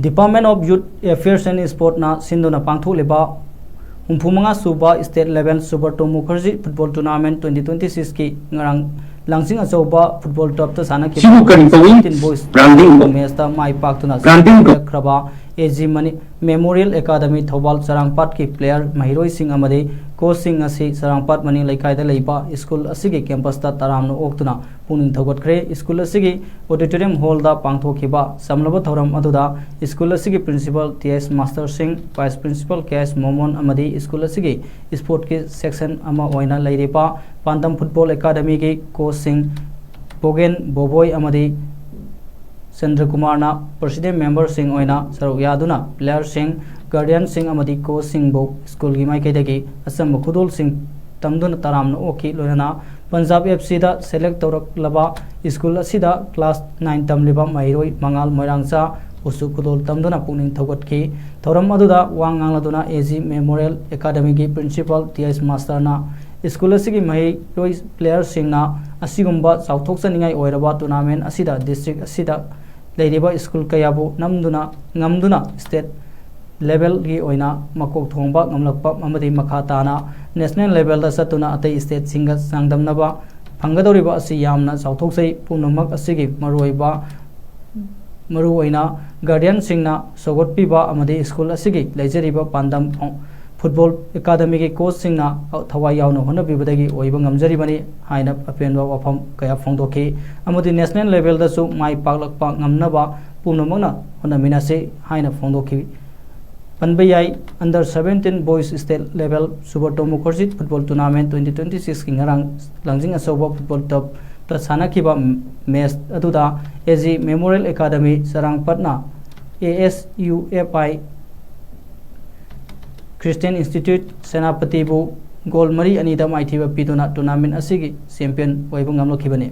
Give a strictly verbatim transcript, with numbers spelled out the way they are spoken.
Department of Youth Affairs and Sportꯅ ꯁꯤꯟꯗꯨꯅ ꯄꯥꯡꯊꯣꯛꯂꯤꯕ ꯍꯨꯝꯐꯨ ꯃꯉꯥ ꯁꯨꯕ State Level Subrata Mukherjee Football Tournament twenty twenty sixꯀꯤ ꯉꯔꯥꯡ ꯂꯥꯡꯖꯤꯡ ꯑꯆꯧꯕ football turfꯇ ꯁꯥꯟꯅꯈꯤꯕ ꯁꯤꯕꯨ ꯀꯔꯤ ꯀꯧꯏ? Seventeen Boys Branding. Matchꯇ ꯃꯥꯏ ꯄꯥꯛꯇꯨꯅ Branding. ꯁꯔꯨꯛ ꯌꯥꯈ꯭ꯔꯕ AG Mani Memorial Academy Thoubal ꯆꯔꯥꯡꯄꯥꯠꯀꯤ player ꯃꯍꯩꯔꯣꯏꯁꯤꯡ ꯑꯃꯗꯤ coachꯁꯤꯡ ꯑꯁꯤ ꯆꯔꯥꯡꯄꯥꯠ ꯃꯅꯤꯡ ꯂꯩꯀꯥꯏꯗ ꯂꯩꯕ school ꯑꯁꯤꯒꯤ campusꯇ ꯇꯔꯥꯝꯅ ꯑꯣꯛꯇꯨꯅ ꯄꯨꯛꯅꯤꯡ ꯊꯧꯒꯠꯈ꯭ꯔꯦ꯫ School ꯑꯁꯤꯒꯤ auditorium hallꯗ ꯄꯥꯡꯊꯣꯛꯈꯤꯕ ꯆꯝꯂꯕ ꯊꯧꯔꯝ ꯑꯗꯨꯗ school ꯑꯁꯤꯒꯤ principal T S Master Singh, vice principal K S Momon ꯑꯃꯗꯤ school ꯑꯁꯤꯒꯤ sportꯀꯤ section ꯑꯃ ꯑꯣꯏꯅ ꯂꯩꯔꯤꯕ ꯄꯥꯟꯗꯝ Football Academyꯒꯤ coachꯁꯤꯡ ꯕꯣꯒꯦꯟ ꯕꯣꯕꯣꯏ ꯑꯃꯗꯤ ꯆꯟꯗ꯭ꯔꯀꯨꯃꯥꯔꯅ president memberꯁꯤꯡ ꯑꯣꯏꯅ ꯁꯔꯨꯛ ꯌꯥꯗꯨꯅ playerꯁꯤꯡ, guardianꯁꯤꯡ ꯑꯃꯗꯤ coachꯁꯤꯡꯕꯨ schoolꯒꯤ ꯃꯥꯏꯀꯩꯗꯒꯤ ꯑꯆꯝꯕ ꯈꯨꯗꯣꯜꯁꯤꯡ ꯇꯝꯗꯨꯅ ꯇꯔꯥꯝꯅ ꯑꯣꯛꯈꯤ꯫ ꯂꯣꯏꯅꯅ Punjab FCꯗ select ꯇꯧꯔꯛꯂꯕ school ꯑꯁꯤꯗ class nine ꯇꯝꯂꯤꯕ ꯃꯍꯩꯔꯣꯏ ꯃꯉꯥꯜ ꯃꯣꯏꯔꯥꯡꯆꯥ ꯕꯨꯁꯨ ꯈꯨꯗꯣꯜ ꯇꯝꯗꯨꯅ ꯄꯨꯛꯅꯤꯡ ꯊꯧꯒꯠꯈꯤ꯫ ꯊꯧꯔꯝ ꯑꯗꯨꯗ ꯋꯥ ꯉꯥꯡꯂꯗꯨꯅ AG Memorial Academyꯒꯤ principal T S Masterꯅ school ꯑꯁꯤꯒꯤ ꯃꯍꯩꯔꯣꯏ playerꯁꯤꯡꯅ ꯑꯁꯤꯒꯨꯝꯕ ꯆꯥꯎꯊꯣꯛꯆꯅꯤꯡꯉꯥꯏ ꯑꯣꯏꯔꯕ tournament ꯑꯁꯤꯗ district ꯑꯁꯤꯗ ꯂꯩꯔꯤꯕ school ꯀꯌꯥꯕꯨ ꯅꯝꯗꯨꯅ ꯉꯝꯗꯨꯅ state levelꯒꯤ ꯑꯣꯏꯅ ꯃꯀꯣꯛ ꯊꯣꯡꯕ ꯉꯝꯂꯛꯄ ꯑꯃꯗꯤ ꯃꯈꯥ ꯇꯥꯅ national levelꯗ ꯆꯠꯇꯨꯅ ꯑꯇꯩ stateꯁꯤꯡꯒ ꯆꯥꯡꯗꯝꯅꯕ ꯐꯪꯒꯗꯧꯔꯤꯕ ꯑꯁꯤ ꯌꯥꯝꯅ ꯆꯥꯎꯊꯣꯛꯆꯩ꯫ ꯄꯨꯝꯅꯃꯛ ꯑꯁꯤꯒꯤ ꯃꯔꯨꯑꯣꯏꯕ ꯃꯔꯨꯑꯣꯏꯅ guardianꯁꯤꯡꯅ ꯁꯧꯒꯠꯄꯤꯕ ꯑꯃꯗꯤ school ꯑꯁꯤꯒꯤ ꯂꯩꯖꯔꯤꯕ ꯄꯥꯟꯗꯝ football academyꯒꯤ coachꯁꯤꯡꯅ ꯊꯋꯥꯏ ꯌꯥꯎꯅ ꯍꯣꯠꯅꯕꯤꯕꯗꯒꯤ ꯑꯣꯏꯕ ꯉꯝꯖꯔꯤꯕꯅꯤ ꯍꯥꯏꯅ ꯑꯄꯦꯟꯕ ꯋꯥꯐꯝ ꯀꯌꯥ ꯐꯣꯡꯗꯣꯛꯈꯤ꯫ ꯑꯃꯗꯤ national levelꯗꯁꯨ ꯃꯥꯏ ꯄꯥꯛꯂꯛꯄ ꯉꯝꯅꯕ ꯄꯨꯝꯅꯃꯛꯅ ꯍꯣꯠꯅꯃꯤꯟꯅꯁꯤ ꯍꯥꯏꯅ ꯐꯣꯡꯗꯣꯛꯈꯤ꯫ ꯄꯟꯕ ꯌꯥꯏ, under seventeen boys state level Subrata Mukherjee football tournament twenty twenty sixꯀꯤ ꯉꯔꯥꯡ ꯂꯥꯡꯖꯤꯡ ꯑꯆꯧꯕ football turfꯇ ꯁꯥꯟꯅꯈꯤꯕ match ꯑꯗꯨꯗ AG Memorial Academy ꯆꯔꯥꯡꯄꯠꯅ ASUFI Christian Institute ꯁꯦꯅꯥꯄꯇꯤꯕꯨ goal ꯃꯔꯤ ꯑꯅꯤꯗ ꯃꯥꯏꯊꯤꯕ ꯄꯤꯗꯨꯅ tournament ꯑꯁꯤꯒꯤ champion ꯑꯣꯏꯕ ꯉꯝꯂꯛꯈꯤꯕꯅꯤ꯫